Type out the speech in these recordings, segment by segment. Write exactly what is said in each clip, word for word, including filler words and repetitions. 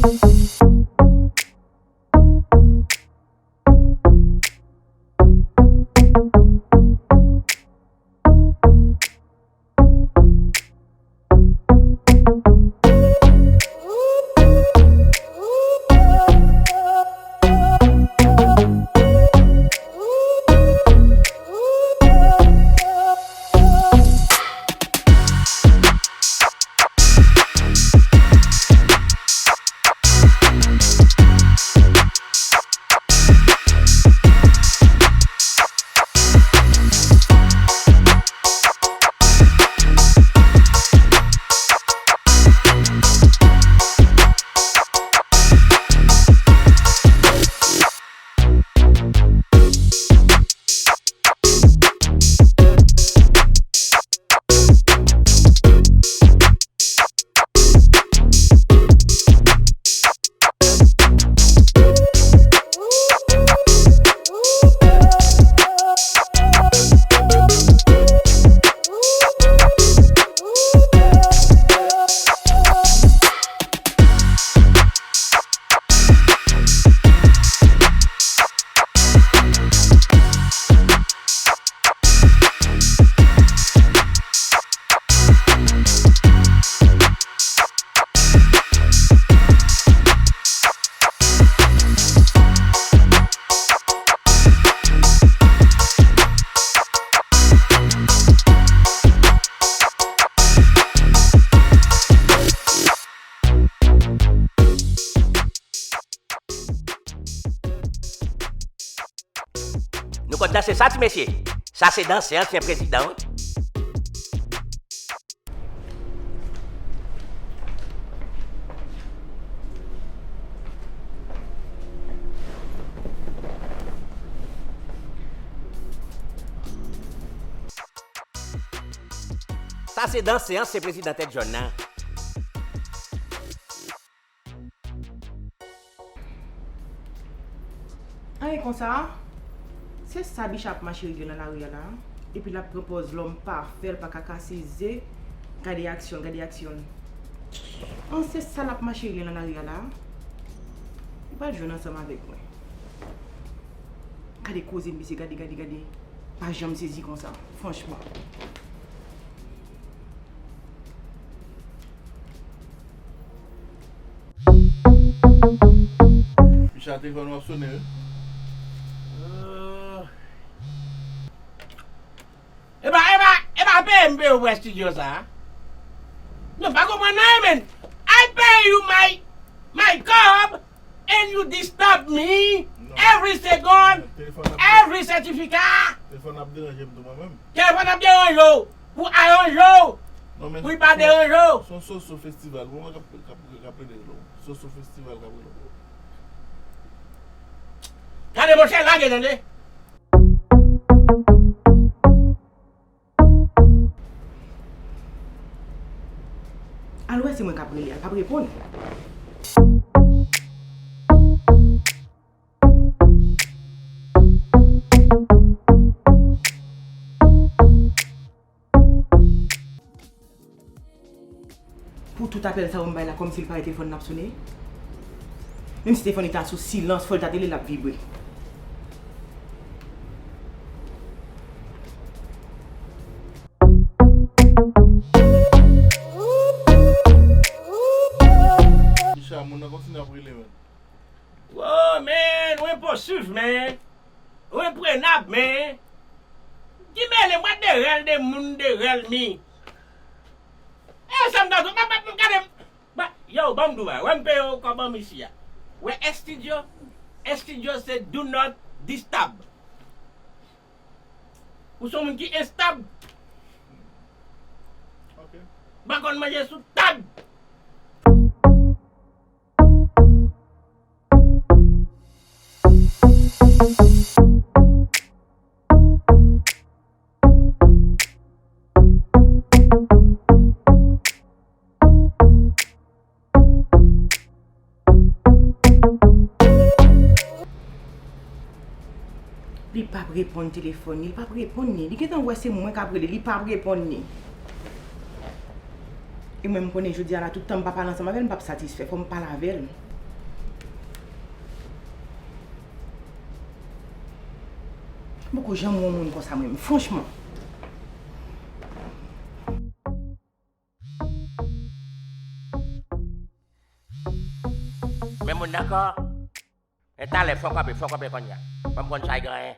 Nou konn danse sa, ti mesye? Sa se danse ansyen prezidan, wi. Sa se danse ansyen prezidan tèt jòn nan. Anyen konsa, se sa Bicha ap mache regle nan lari a la. Epi l ap pran pòz lòm pafè, l pa ka kase ze. Gade aksyon l, gade aksyon l. An, se sa l ap mache regle nan lari a la. Li pral jwenn ansanm avèk mwen. Gade koze misye, gade, gade, gade. Pa janm sezi konsa, franchman. Bicha, telefòn w ap sonnen, wi. Euh. Epa, epa, epa peye m peye w pou estidyo sa a. Non, pa konprann nan, men. I pay you my, my cob and you disturb me every second, every certificate. Telefòn ap deranje m tou mwen menm. Telefòn ap deranje w pou aranje w. Non, men pou l pa deranje w. Se yon Soso Festival. Bon, mwen k ap, k ap, k ap rele l. Soso Festival k ap rele l. Gade, monchè, lage, tande. Al wè se mwen k ap rele a, l p ap reponn. Pou tout apèl sa yo m bay la, kòmsi l pa wè telefòn nan ap sone. Menm si telefòn li ta sou silans, fò l ta tande l ap vibre. Bicha, moun nan kontinye ap rele, men. Wow, man, ou enposib, man. Ou enprenab, man. Ki mele, mwen de rèl de moun, de rèl mi. E sa m ta di, pa, pa, pa, gade, ba, yo, ban m di w bagay, wè m peye w kòb an m isi a. Wè estidyo, estidyo se do not disturb. Ou se yon moun ki enstab. Ok. M pa konn manje sou tab. Li p ap reponn telefòn li, li p ap reponn li. Li gentan wè se mwen k ap rele, li p ap reponn li. E mwen, m konnen jodi a la, tout tan m pa pale ansanm avè l, m p ap satisfè. Fò m pale avè l. M poko janm wè yon moun konsa mwen menm, franchman. Men moun nan ankò. E talè, fò kanpe, fò kanpe kounye a. Fò m konn sa y genyen.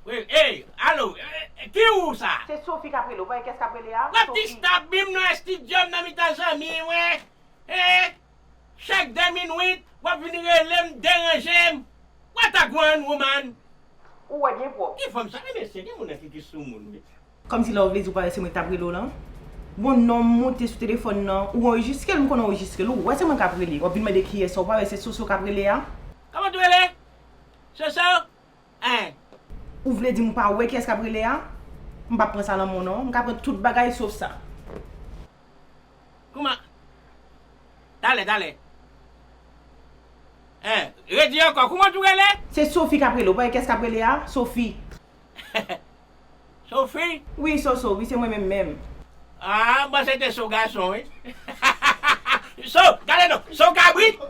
Wi, ey, alo, eh, ki ou sa? Se Sophie k ap rele w, pa wè kiyès k ap rele a? W ap Sophie. Distab m nan estidyo m nan mitan zanmi mwen. Eh, chak de minit, w ap vin rele m, deranje m. What a gwaan, woman? Ou wè byen pwòp. Ki fanm sa? Ebyen, se gen moun nan ki, ki sou moun, wi. Kòmsi la ou vle di ou pa wè se mwen ki t ap rele w lan? Bon, non, m monte sou telefòn nan, ou anrejistre l, m konn anrejistre l, ou wè se mwen k ap rele. W ap vin mande kiyès sa, ou pa wè se Soso k ap rele a? Kòman w rele? Soso? Hein? Ou vle di m pa wè kiyès k ap rele a? M p ap pran sa nan men w non. M ka pran tout bagay sof sa. Kouman? Talè, talè. Hein, redi ankò, kouman w rele? Se Sophie k ap rele w, pa wè kiyès k ap rele a? Sophie. Sophie? Wi, Soso, wi, se mwen menm menm. Ah, m panse te sou gason, wi. So, gade non, so kabrit.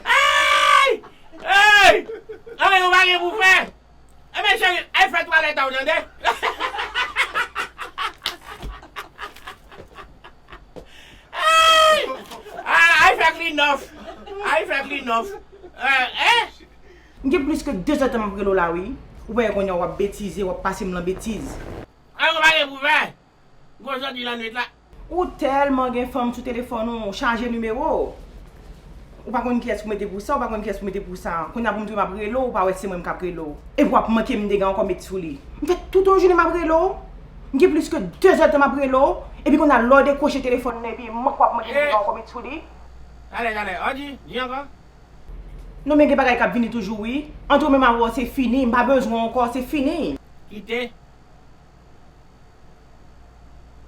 Hey! Hey! Anyen ou pa gen pou fè. Ebyen, cheri, al fè twalèt ou, tande? Ay! Ah, al fè clean off. Al fè clean off. Eh, eh? M gen plis ke de zè tan m ap rele w la, wi. Ou pa wè kounye a w ap betize, w ap pase m lan betiz. Anyen ou pa gen pou fè. Gwo jodi lannwit la. Ou tèlman gen fanm sou telefòn ou, ou chaje nimewo w. Ou pa konn kiyès pou mete pou sa, ou pa konn kiyès pou mete pou sa. Kounye a pou m tou m ap rele w, ou pa wè se mwen m k ap rele w. Epi w ap manke m dega ankò met sou li. M fè tout yon jounen m ap rele w. M gen plis ke de zè tan m ap rele w. Epi kounye a lè w dekwoche telefòn nan, epi mank w ap manke m dega ankò met sou li. Talè, talè. Andy, di ankò. Non, men gen bagay k ap vini toujou, wi. Ant ou menm avè w, se fini. M pa bezwen w ankò, se fini. Kite.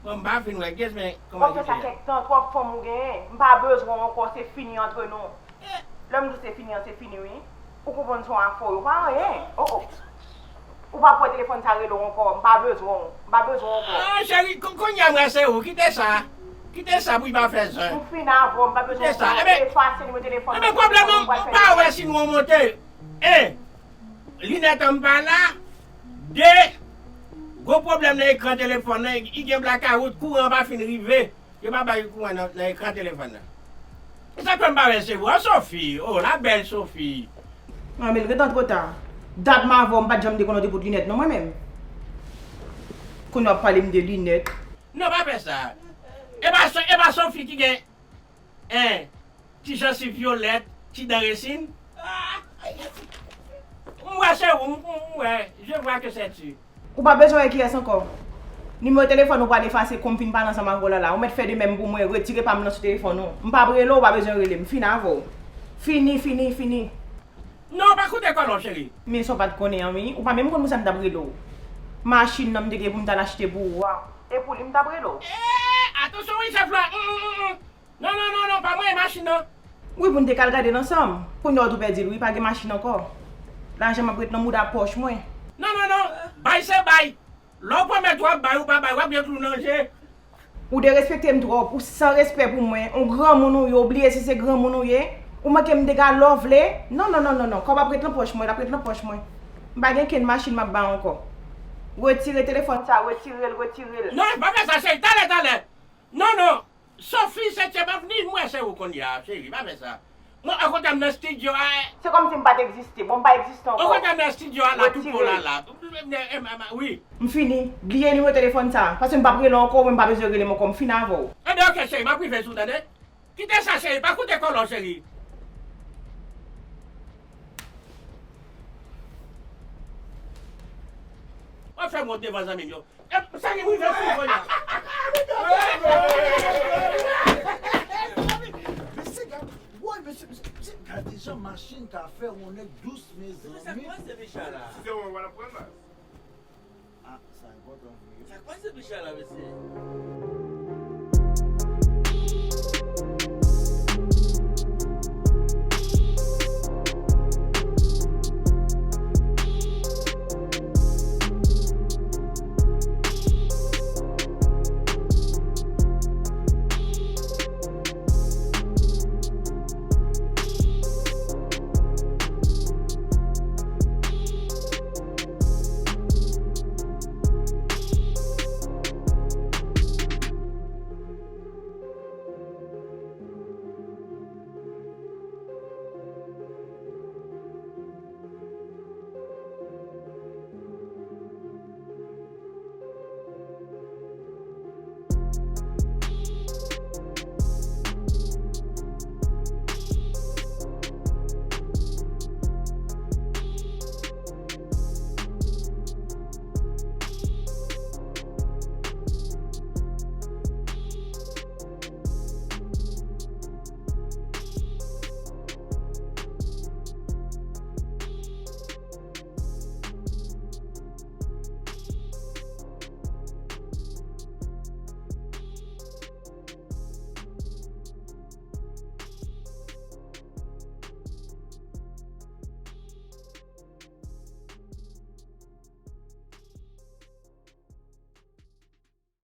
Bon, m pa fin wè, guess men kòman ki te ye. W ap fè sa kèk tan, twòp fanm ou genyen. M pa bezwen w ankò, se fini antre nou. Lè m di w se fini an, se fini, wi. Ou konprann se yon afè w, ou pa anyen. Oh, oh. Ou pa pran telefòn sa rele w ankò, m pa bezwen w. M pa bezwen w ankò. Ah, cheri, kou-, kounye a m wè se ou. Kite sa. Kite sa pou l pa fè zen. M fin avè w, m pa bezwen w ankò. Kite sa. Ebyen, efase nimewo telefòn nan, ebyen, pwoblèm nan, m pa wè si nou monte. E, linèt an m pa la. De, gwo pwoblèm nan ekran telefòn nan, li gen blakawout, kouran an pa fin rive. Yo pa bay kouran nan, nan ekran telefòn nan. E sa k fè m pa wè se ou an, Sophie. Oh, la belle Sophie. Ah, men l gentan twò ta. Dat m avè w, m pa t janm dekonn w te pot linèt non, mwen menm. Kounye a w ap pale m de linèt. Non, pa fè sa. E pa So-, e pa Sophie ki gen, en, ti jansiv vyolèt, ti dan resin? Ah, m wè se ou, m, m wè, je vois que c'est tu. Ou pa bezwen wè kiyès ankò. Nimewo telefòn ou pral efase, kou m fin pale ansanm avè w la la. Ou mèt fè de menm pou mwen, retire pa m nan sou telefòn ou. M p ap rele w, ou pa bezwen rele m. Fini avè w. Fini, fini, fini. Non, pa koute kòlò, cheri. Men sa w pa t konnen an, wi. Ou pa menm konn pou sa m t ap rele w. Machin nan m te gen pou m t al achte pou ou a. E pou li m t ap rele w. Eh, atansyon, wi, chèf la. Hum, hum, hum, hum. Non, non, non, non, pa mwen, e machin nan. Wi, pou n te ka al gade l ansanm. Kounye a w tou pèdi l, wi, pa gen machin ankò. Lajan m ap ret nan mouda pòch mwen. Non, non, non, bay se bay. Lè w pwomèt w ap bay, ou pa bay, w ap gen klou nan je. Ou derespekte m twòp, ou san respè pou mwen, ou granmoun ou ye, ou bliye si se granmoun ou ye. Ou manke m dega lè w vle. Non, non, non, non, non, kòb ap ret nan pòch mwen, l ap ret nan pòch mwen. M pa gen kenn machin m ap bay ankò. Retire telefòn sa, retire l, retire l. Non, pa fè sa, cheri, talè, talè. Non, non. Sophie, setyèm avni, m wè se ou kounye a, cheri, pa fè sa. Mwen, okontrè, m nan estidyo a. Se kòmsi m pa t egziste. Bon, m pa egziste ankò. Okontrè, m nan estidyo a, la, tout bon la, la. Wi. M fini. Bliye nimewo telefòn sa. Paske m p ap rele w ankò, ou menm pa bezwen rele m ankò. M fini avè w. Enben, oke, cheri, m ap rive sou, tande. Kite sa, cheri, pa koute kòlò, cheri. W ap fè m wont devan zanmi m yo. E, sa ki rive sou kounye a. Mesye, gad, woy, mesye, mesye, mesye, gade jan machin ka fè yon nèg dous, mezanmi. Mesye, sa k pase, Michel la? Si se mwen, w ap pran baz. Ah, sa enpòtan vre. Sa k pase, Michel la, mesye?